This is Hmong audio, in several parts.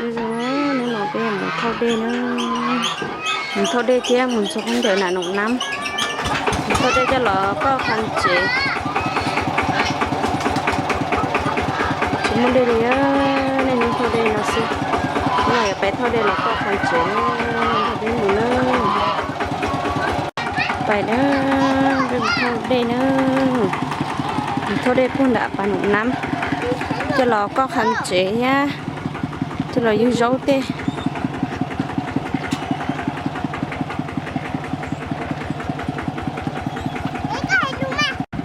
Zoo, hnub no peb mus thauj dej na, mus thauj dej thiab mus ntxuag khaub ncaws nram Noom Nab, mus thauj dej coj los koj qha tsev. Tsis muaj dej li, niaj hnub thauj dej no xwb. Hnub no yuav peb thauj dej los koj qha tsev, nrog peb mus na. Pais na, peb mus thauj dej na, mus thauj dej puag nram pas Noom Nab coj los koj qha tsev thiab coj los yug zaub tej.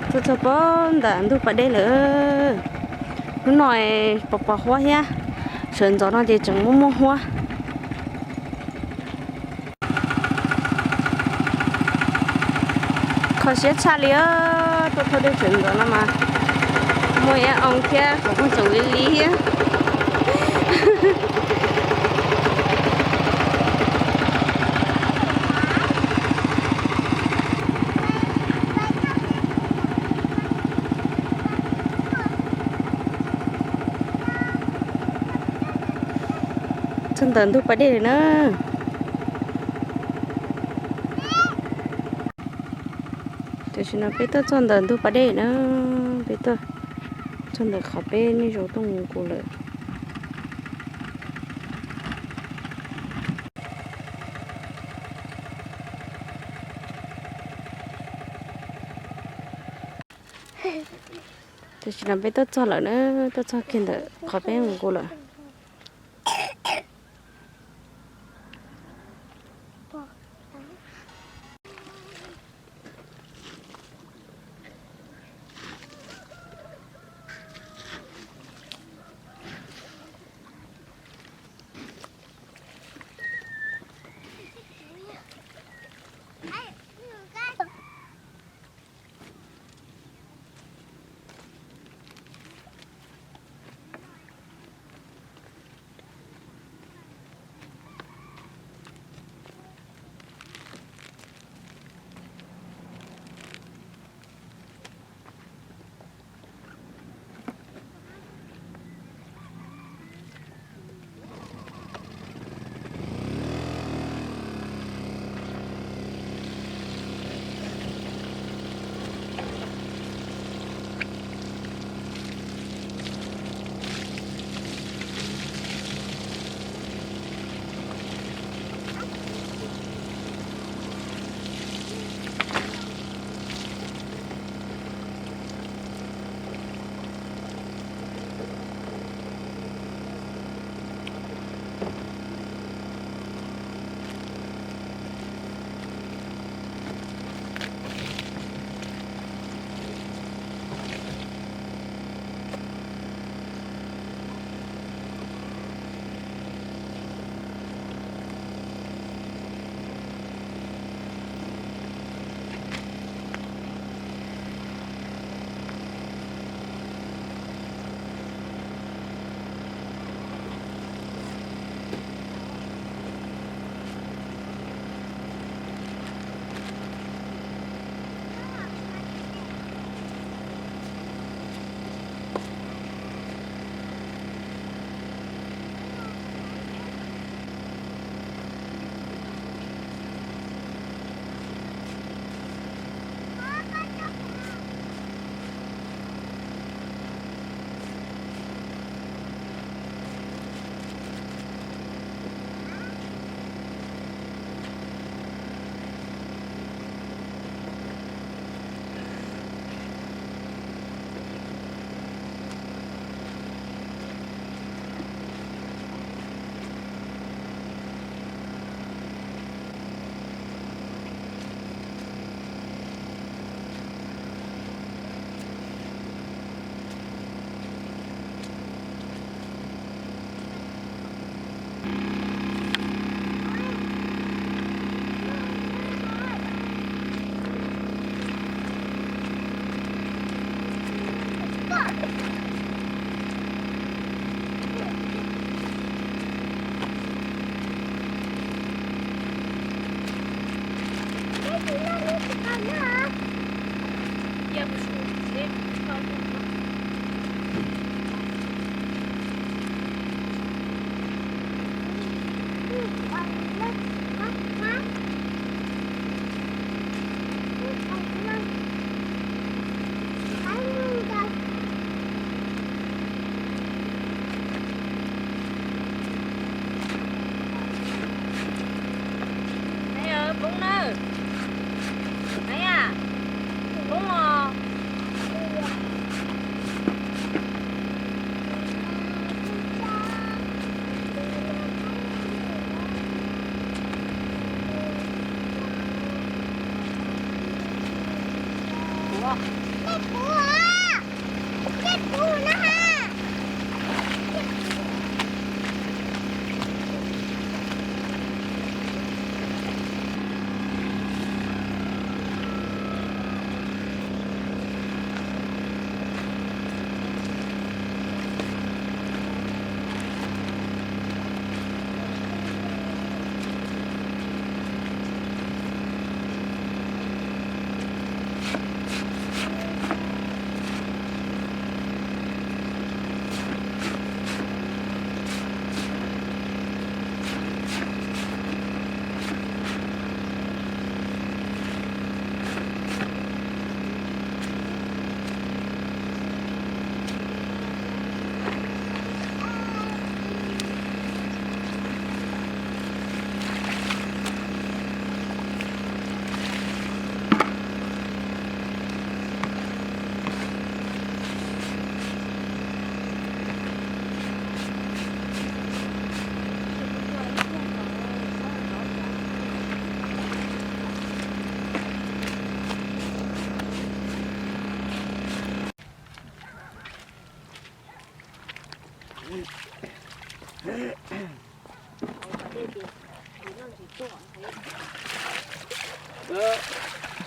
Txog txog puag nram ntug pas dej lawm. Hnub no pos pos huab thiab, sawv ntxov no ces tseem muaj muaj huab. Kho siab tshaj li, tuaj thauj dej sawv ntxov no mas muaj ib oo thiab qhov muag tseem li li thiab. Txog ntawm ntug pas dej lawm na. Tam sim no peb tuaj txog ntawm ntug pas dej na, peb tuaj txog ntawm qhov peb niaj zaus tuaj mus nkaus lawm. Tam sim no peb tuaj txog lawm na, tuaj txog kiag ntawm qhov peb mus nkaus lawm.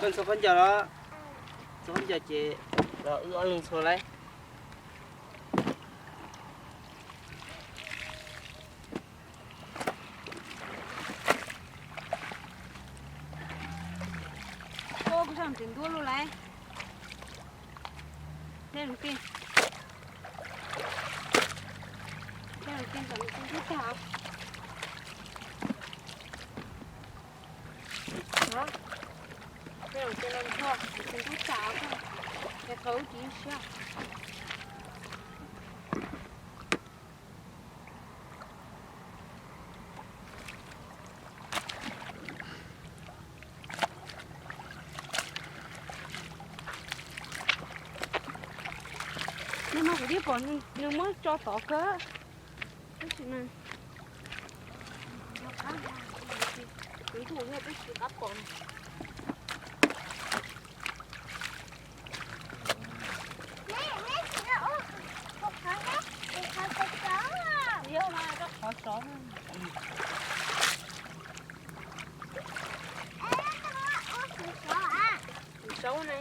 Koj ntxhua khaub ncaws los, ntxhua khaub ncaws ces los wb ob leeg ntxhua lauj. Koj kuv sab tim ntuj lug lauj. Dej lug tij. Dej lug tij ntawm nws tsis ntub tag. Dej lug tij no ntxhua nws tsis ntub tag, es qhov wb tsis siab. Nag hmo kuv twb pom nws muab tso tod kawg, tab sis mas kuv ntuj thiab tab sis qab pom. Yog mas, koj qhov sov. Tus saub ne.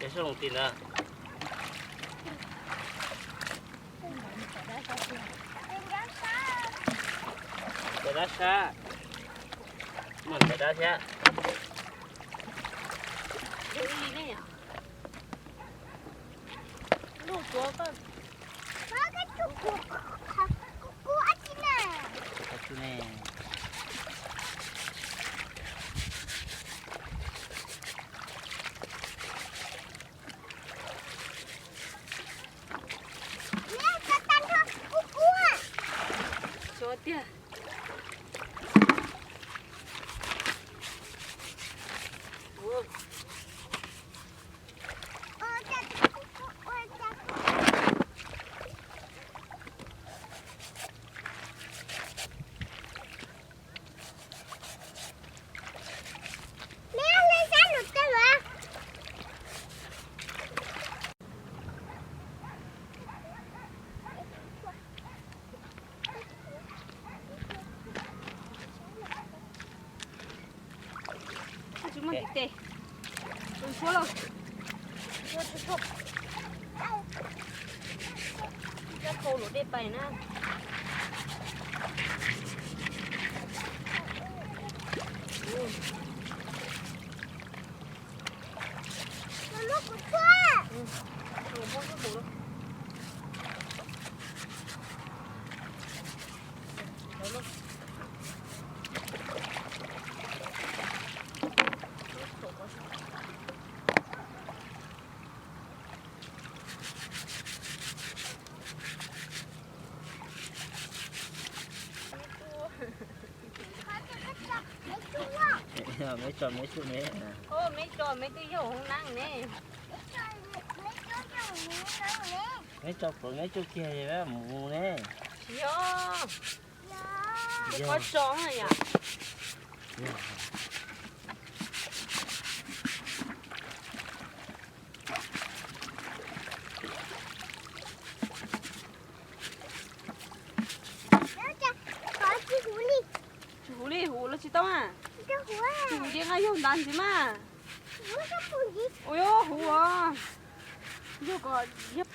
Ces sab loo tim ntawd. Cov dab sab. Muaj cov dab thiab. Xyov tiag. Tsis muaj ntiv tes. Tus suab lauj. Suab tsis tshua. Coj tau luam dej pais na. Meb tso meb tsuj ne. Meb tso meb twb yog hoob neeb ne. Meb tso plaws meb tsuj kiag mus ne. Tsis yog. Yog. Qhov tso na yom. Tsis huv li, huv los tsis tau a. Tsis huv ces nqa yug ntav ntxiv mas. Ua huv os. Yog kom yog.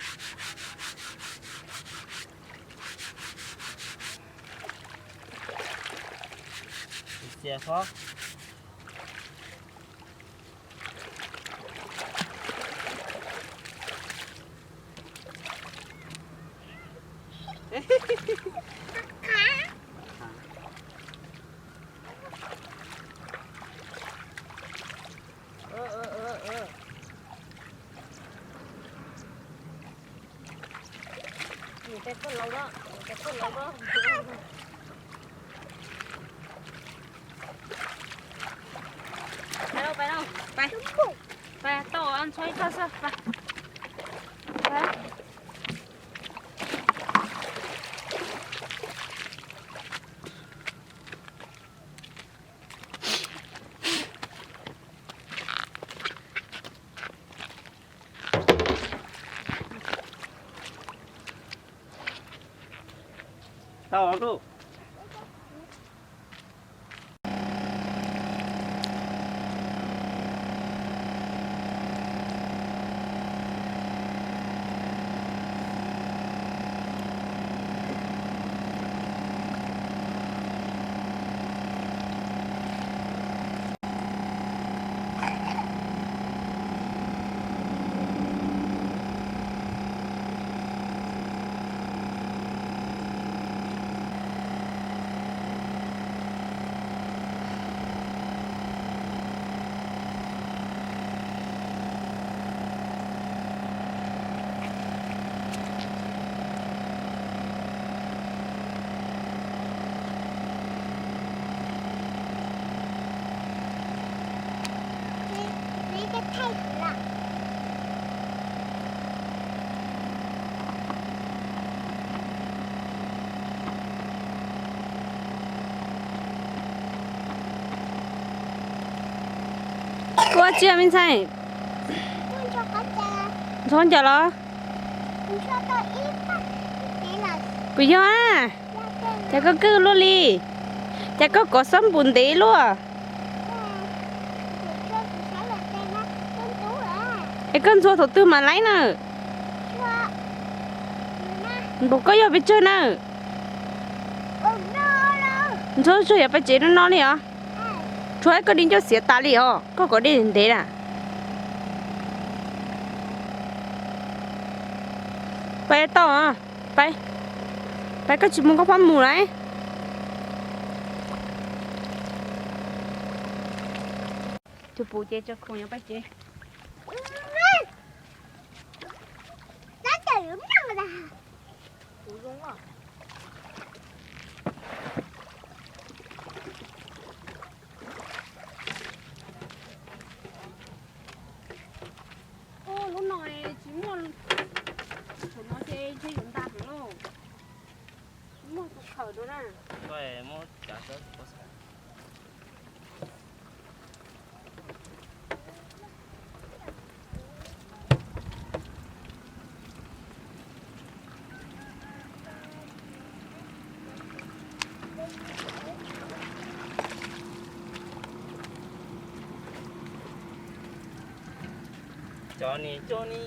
Txias fob. Nws tes txoj laus no, nws tes txoj laus no. Pais lauj, pais lauj, pais. Pais, tau ntxhua ib txoj xwb, pais. Pais. Tau lauj. Kuv tsis me ntxhais. Ntxhov ncaws los? Kuv yog a. Cas koj kwj luaj li? Cas koj kov xob npus ntev luaj? Es koj ntxhua thaum twg mam laib na? Npaum koj yog pes tsawg na? Ntxhua tsuag yog pais tsev no no li os. Tshuav koj dib ncauj xiav tas li os, koj kov dej ntev na. Pais tau, pais, pais koj tsis mus koj pab mus lawm. Tus pum ces tso khoom yuav pais tsev. Lub no tsis muaj, thaum no ces ntshe yuav ntas heev lauj. Muaj tus khawm dua na. Cov ni cov ni.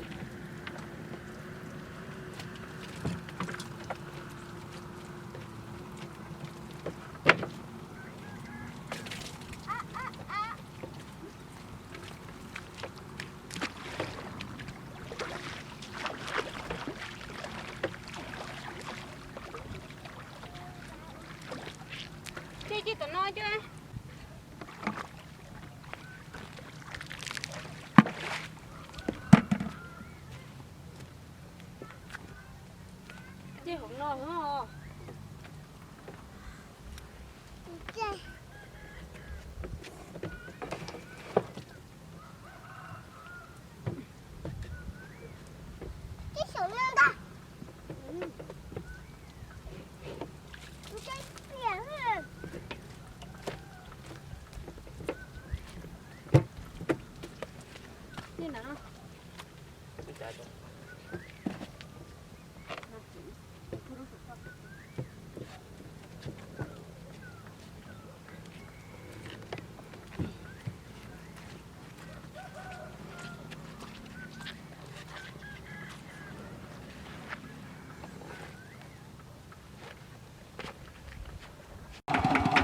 Ces tom no cov. Ces hauv no. Ces,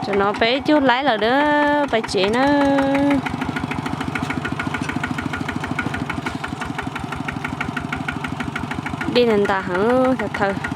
Tam no peb cug laib lawm a, pais tsev na. Dej ntas ntas heev, thaum